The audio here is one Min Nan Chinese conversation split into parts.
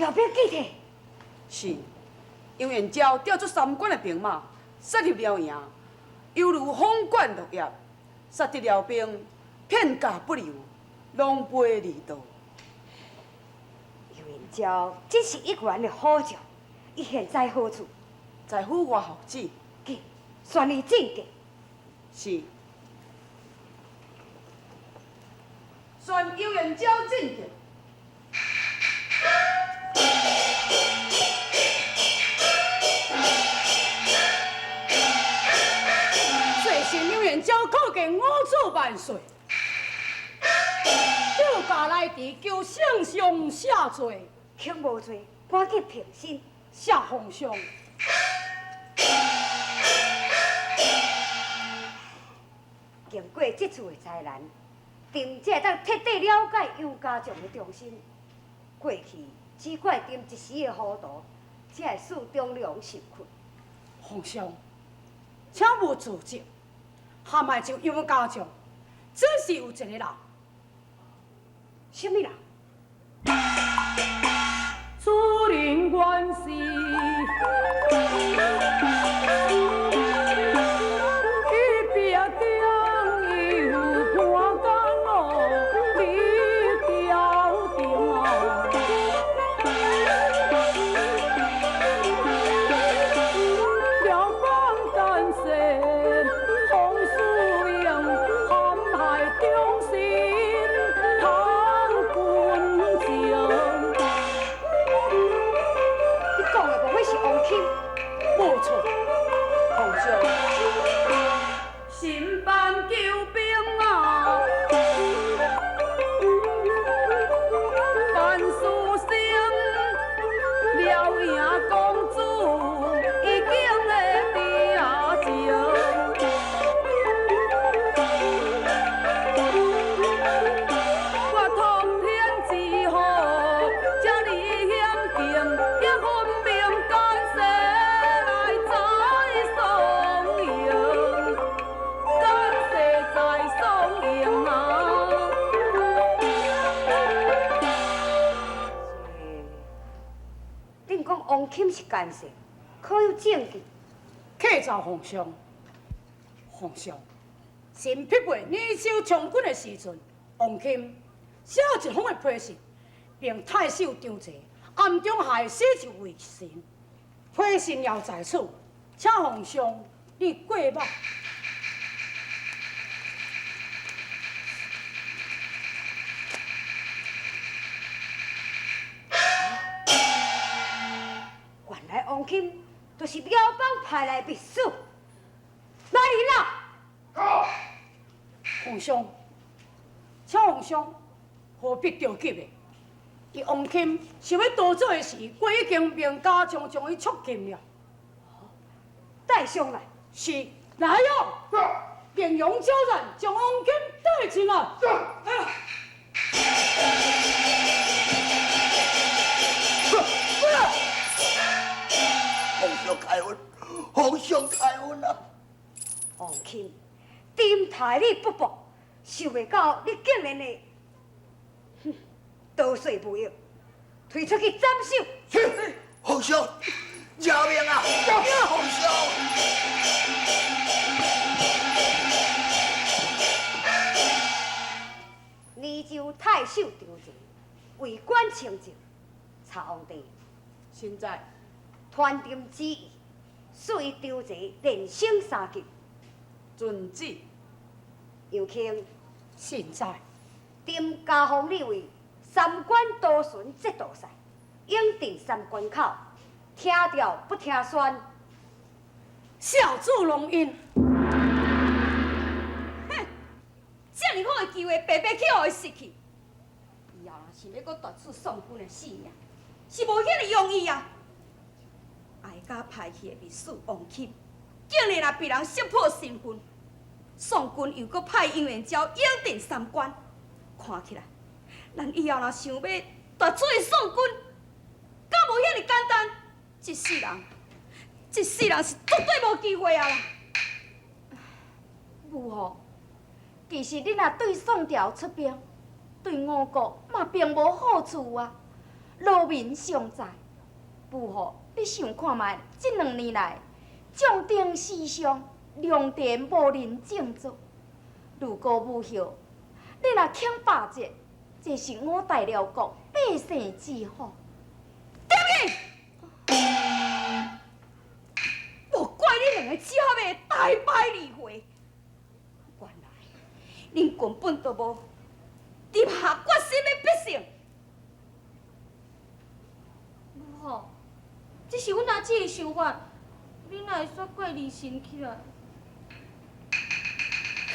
调兵遣将？是，杨延昭调出三关的兵马，杀入辽营，犹如风卷落叶，杀得辽兵片甲不留，狼狈而逃。杨延昭真是一员的好将，伊现在何处？在府外候旨。紧，宣伊进见。是。宣杨延昭进见。岁神杨延昭叩见五祖万岁，救驾来迟，求圣上赦罪。肯无罪，赶紧平身。谢皇上。经过这次的灾难，朕才会当彻底了解杨家将的忠心。过去只怪朕一时的糊涂，才会使忠良受困。皇上，请勿自责。下卖就杨家将，总是有一个人。什么人？主人原是伊壁中有潘金哦，你吊定哦。辽邦干涉洪书英，陷害忠臣唐军情。你讲的无非是王钦？无错，皇上，新办救兵啊，办事成，辽营公主已经会定情。我托天之福，这呢险境，也分明干世来在送迎，干世在送迎啊！恁讲王钦是奸细，可有证据？启奏皇上，皇上，臣匹配年少将军的时阵，王钦写一封的批信，命太守张济暗中害死一位臣，批信也在此，请皇上你过目。原来王钦就是辽邦派来的密使，来人啊！皇上，请皇上何必着急的？伊王钦想欲逃走的时，我已经命家将将伊束禁了。带上来。是，来哟！命杨昭然将王钦带进来。皇上开恩，皇上开恩啊！王钦，朕待你不薄，想袂到你竟然会，哼，多岁无益，推出去斩首。是，皇上，饶命啊！皇上！年就太守张济，为官清正，查皇帝现在传朕旨意，赐予张济连升三级。遵旨。杨卿，现在朕加封你为三关都巡节度使，永镇三关口，听调不听宣。谢主隆恩。哼，遮尔好的机会，白白去予伊失去。以后若想欲阁夺取宋军的性命，是无遐尔容易啊！哀家派去的密使王钦，竟然也被人识破身份。宋军又阁派杨延昭永镇三关，看起来，咱以后若想欲夺取宋军，敢无遐尔简单？这世人，这世人是绝对无机会啊啦！母后，其实恁若对宋朝出兵，对吴国嘛并无好处啊。劳民伤财。武虎，你想看觅，这两年来，将丁死伤，良田无人种作。如果武后，你若肯罢战，这是我大辽国百姓之福。对不起，无怪你两个只合的大败离会，原来恁根本就无立下决心欲必胜。母后，这是阮阿姊的想法，你哪会煞怪离神起来？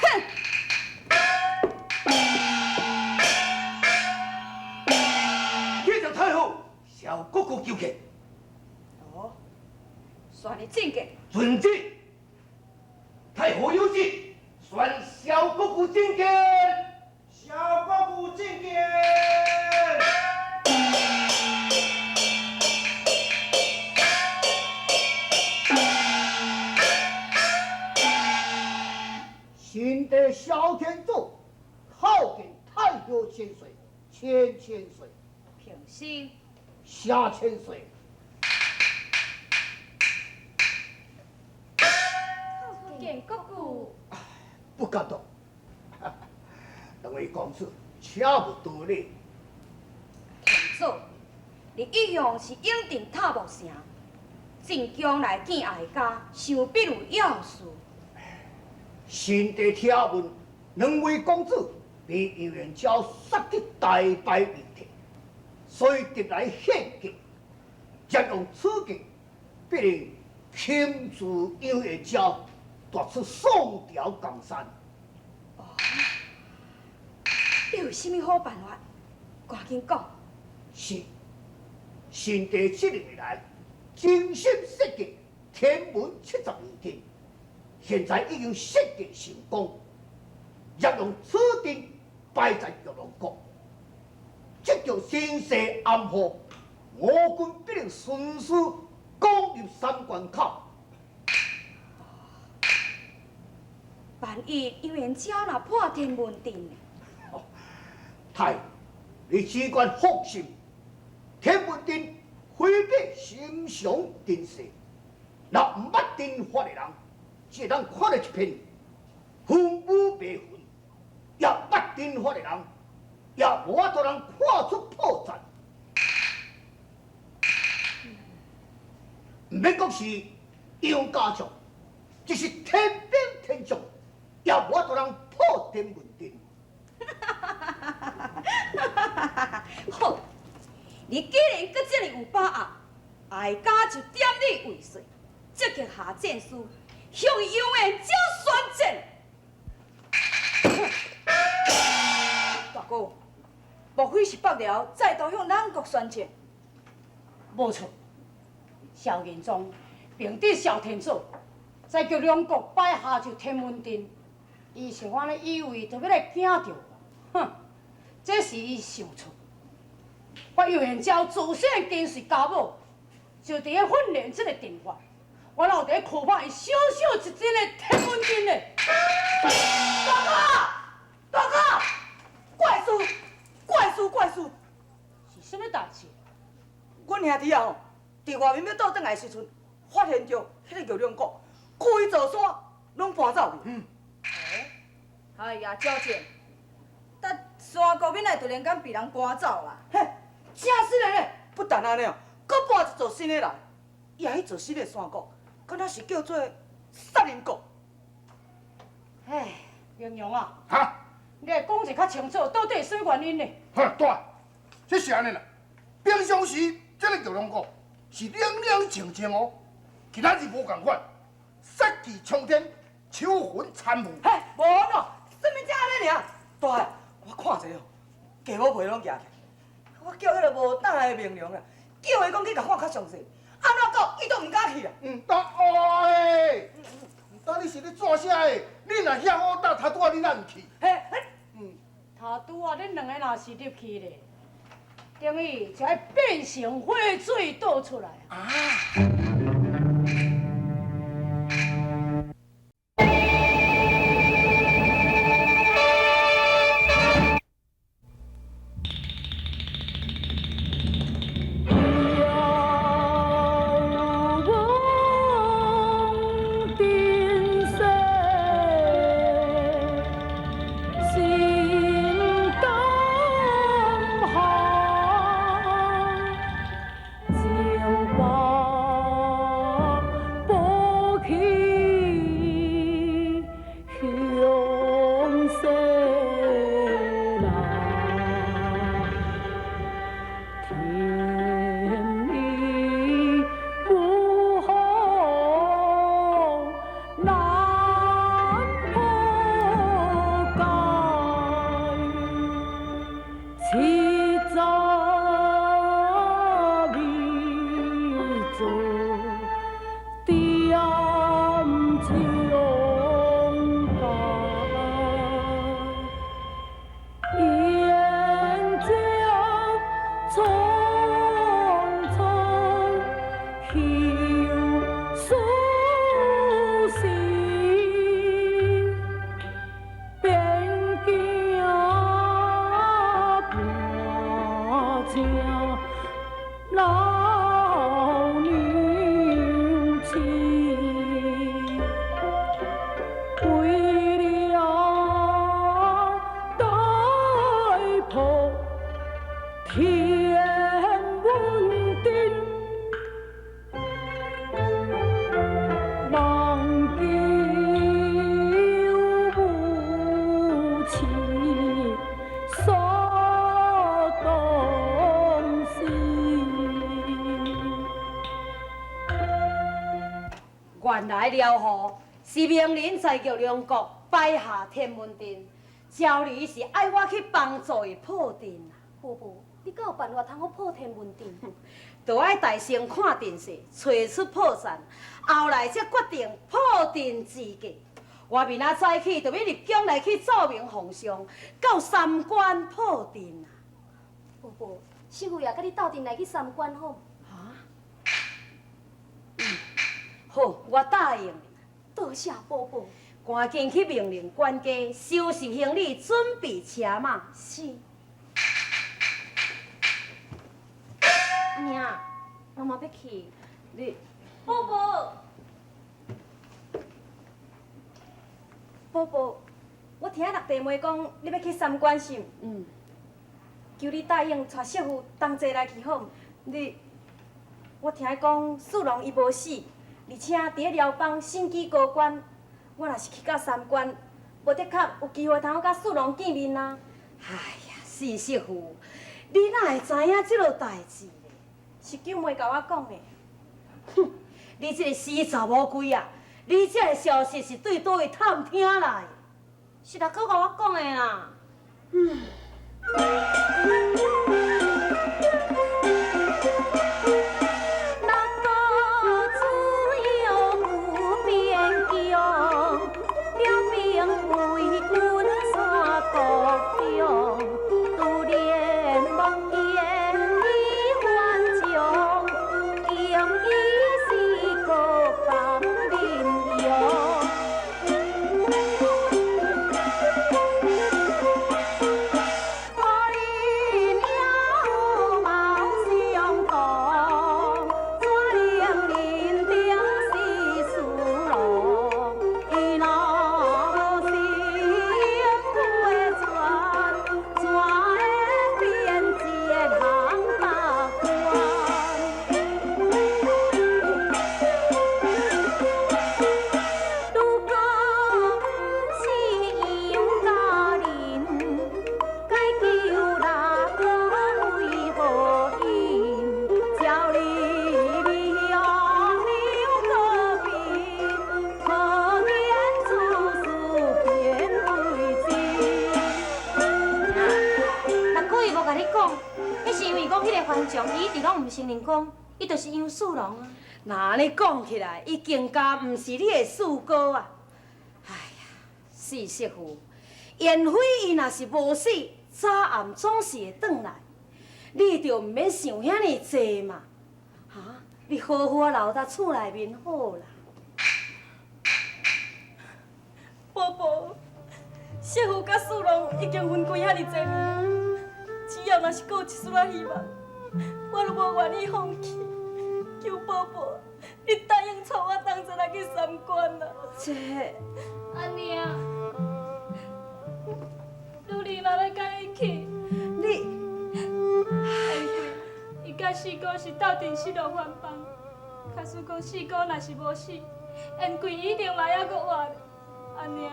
哼！启奏太后，小国姑求见。哦，宣你觐见。遵旨。太后有旨，宣小国姑觐见。小国姑觐见。新帝小天子，叩见太后千岁，千千岁。平身。下千岁。叩见国舅。不敢当。两位公子，请勿多礼。天祖，你一向是永定塔木城，进宫来见哀家，想必有要事。臣弟听闻，两位公子被杨延昭杀得大败而退，所以特来献计。若用此计，必能擒住杨延昭，夺出宋朝江山。哦，你有啥物好办法？赶紧讲。是，臣弟这两日来，精心设计天文72阵。现在已经设计成功，若用此阵摆在玉龙国，这叫新势暗号，我军必能顺势攻入三关口。万一杨延昭若破天门阵呢？太，你只管放心，天门阵非比寻常阵势，若毋捌阵法的人，只会当看到一片云雾白云，也捌阵法的人，也无法度人看出破绽。毋免讲是杨家将，就是天兵天将，也无法度人破天门阵。好，你既然阁这么有把握，哀家就点你为帅，积极下战书，向杨延昭宣战。大哥，莫非是北辽再度向咱国宣战？无错，萧仁宗并伫小天子，再叫两国摆下就天门阵，伊想按呢以为就欲来惊著我，哼，这是伊想错。我杨延昭自细跟随家母，就伫咧训练这个阵法。我哪有伫咧苦拍伊小小一阵的天门阵呢？大哥，大哥，怪事，怪事，怪事！是啥物代志？阮兄弟啊，伫外面欲倒转来的时阵，发现著彼个玉龙国规座山拢搬走去。嗯。哎呀，小姐，但山谷免会突然间被人赶走啦？嘿，正是的咧！不但按呢哦，阁搬一座新的来，伊啊彼座新的山谷，敢若是叫做杀人国。哎，明阳啊，哈，你来讲一较清楚，到底是啥原因呢？哈，大，这是按呢啦。平常时这个玉龙国是冷冷静静哦，今仔日无仝款，杀气冲天，秋魂残雾。嘿，无喏，啥物才按呢尔？大，我看一下哦，鸡毛皮拢举起来。我叫彼个无胆的明良啊，叫伊讲去共看较详细，按怎讲伊都毋敢去啊。毋当哎，毋当你是咧做啥的？你若遐好胆，头拄仔你哪毋去？嘿，嘿，头拄仔恁两个若是入去咧，等于就爱变成火水倒出来啊！正老娘亲，为了大破天文阵，望求母亲所动心。原来了吼，是明人在玉龙国摆下天文阵，昭儿是爱我去帮助伊破阵啊。婆婆，你敢有办法通好破天文阵？就爱大声看阵势，找出破绽，后来才决定破阵之计。我明仔早起就欲入宫来去奏明皇上，到三关破阵啊。婆婆，媳妇也佮你斗阵来去三关好？啊？好，我答应你。多谢婆婆。赶紧去命令管家收拾行李，准备车马。是。阿娘，我嘛欲去。你，婆婆，婆婆，我听六弟妹讲，你欲去三关是毋？嗯。求你答应带媳妇同齐来去好毋？你，我听伊讲，四郎伊无死，而且伫咧辽邦身居高官。我若是去到三关，无的确有机会通好佮四郎见面啊。哎呀，四媳妇，你哪会知影这落代志咧？是舅妹共我讲的。哼，你这个死查某鬼啊！你这个消息是对佗位探听来的？是六哥共我讲的啦。嗯。六哥自幼有边疆，了兵为军山国勇，独怜莫言伊顽强，敬伊是国邦民勇。可怜也有貌相同，怎能认定是四郎？伊若是英雄的传，怎会变一个人百官？如果不是杨家人，该求六哥为何因？照你用刘国平，可言处事便为真。六哥伊无共你讲，彼是因为讲彼个番将，伊一直拢毋承认讲，伊就是杨四郎啊。若按呢讲起来，伊更加毋是你的四哥啊！哎呀，四媳妇，燕飞伊若是无死，早暗总是会转来。你就毋免想遐尔济嘛，哈？你好好啊留伫厝内面好啦。婆婆，媳妇佮四郎已经分开遐尔济年，只要若是阁有一丝仔希望，我都无愿意放弃。求婆婆，你答应带我同齐来去三关啊！这，阿娘，女儿嘛欲佮伊去。你，伊佮四哥是斗阵失落番邦，假使讲四哥若是无死，燕贵一定嘛犹阁活。阿娘，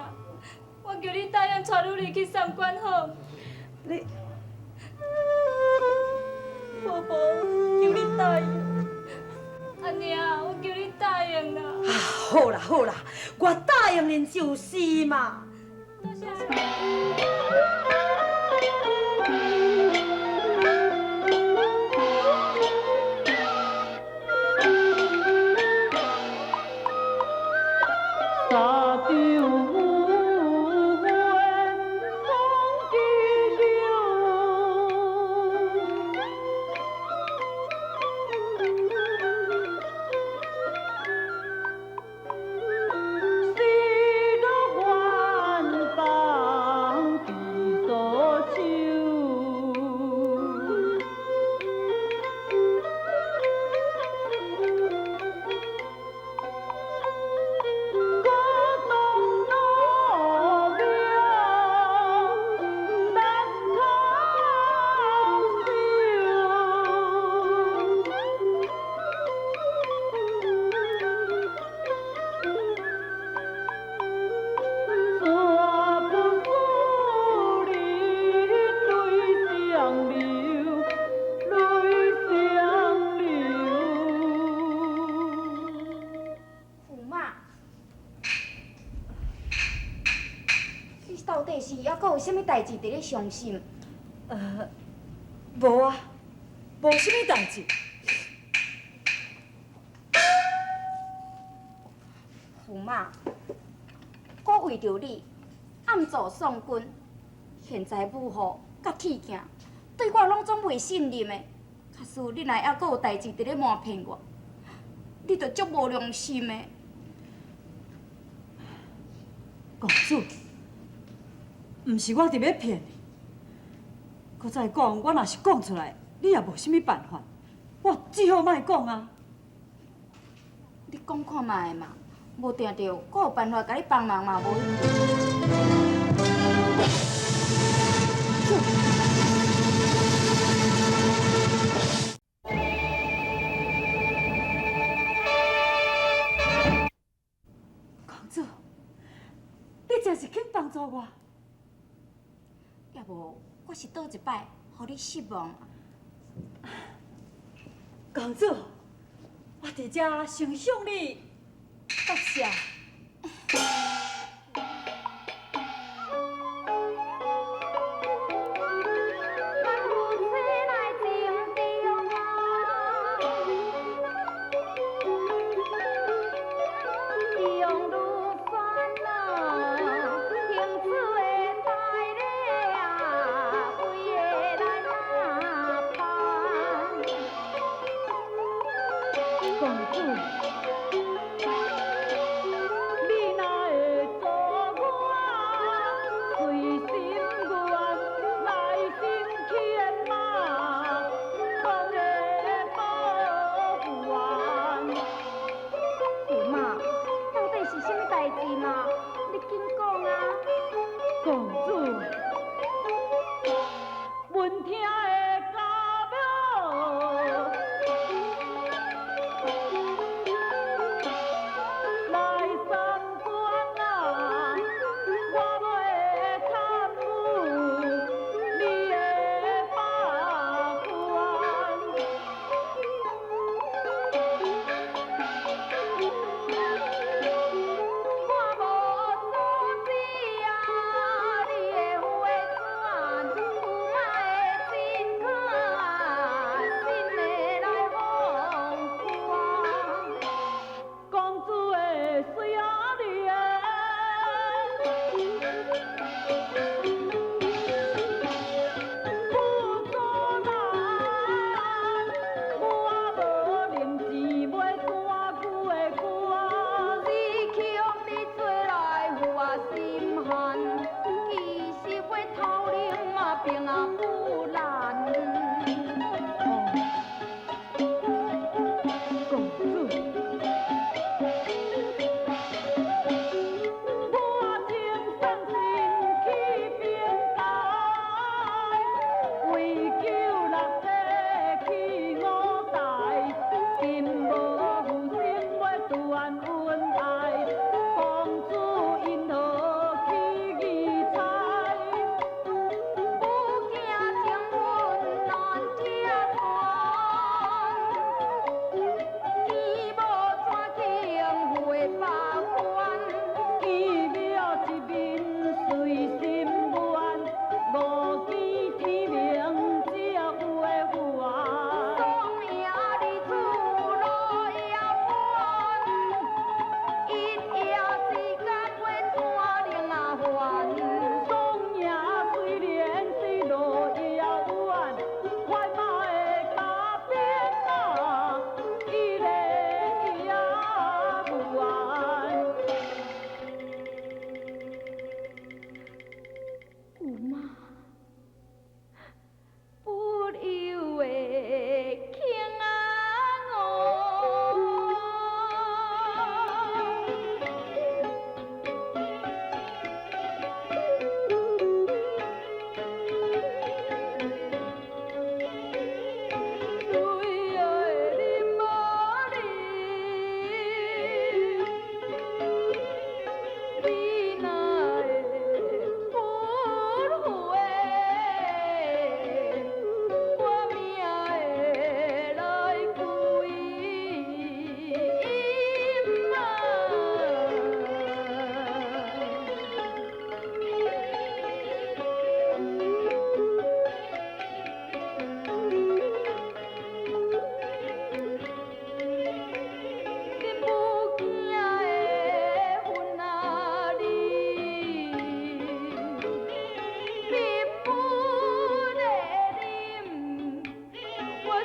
我求你答应带女儿去三关好毋？你，婆婆，求你答应。阿娘，我求你答应啦！啊，好啦好啦，我答应恁就是嘛。多谢。三场雨风急流，失落万邦之所。閣有啥物代誌佇咧傷心？無啊，無啥物代誌。駙馬，我為著你暗做宋軍，現在武虎佮鐵鏡對我攏總袂信任的，假使你若猶閣有代誌佇咧瞞騙我，你就足無良心的。公主，毋是我佇欲騙你，閣再講，我若是講出來，你也無啥物辦法，我只好莫講啊。你講看覓嘛，無定著，我有辦法共你幫忙嘛，無一定。公主，你真是肯幫助我。也無，我是倒一擺，予你失望啊。公主，我佇遮先向你多謝。公主，你若會做我隨心願來成牽馬，講的保護。駙馬，到底是啥物代誌嘛？你緊講啊！公主，聞聽的家母。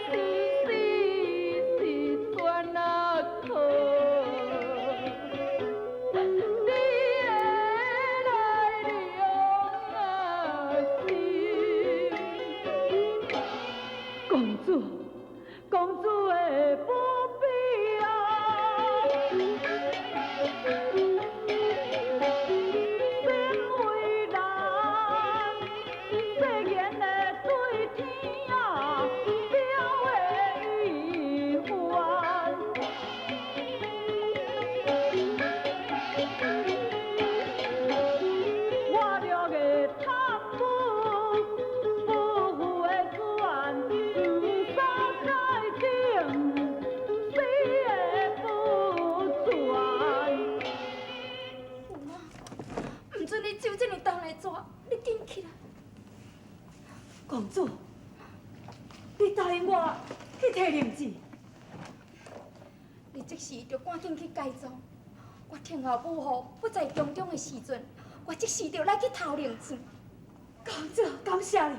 是死是全啊靠你的来量啊心。公主，公主的不必啊，身為人，誓言的對天啊，表的意願。我著个貪污，不負的轉，三界頂，死的不全。駙馬，毋准你手這爾重的紙，你緊起來。公主，你答應我去提令旨。你這時著趕緊去改裝。我聽候武后不在宮中的時陣，我這時著來去偷令旨。公主，感謝你。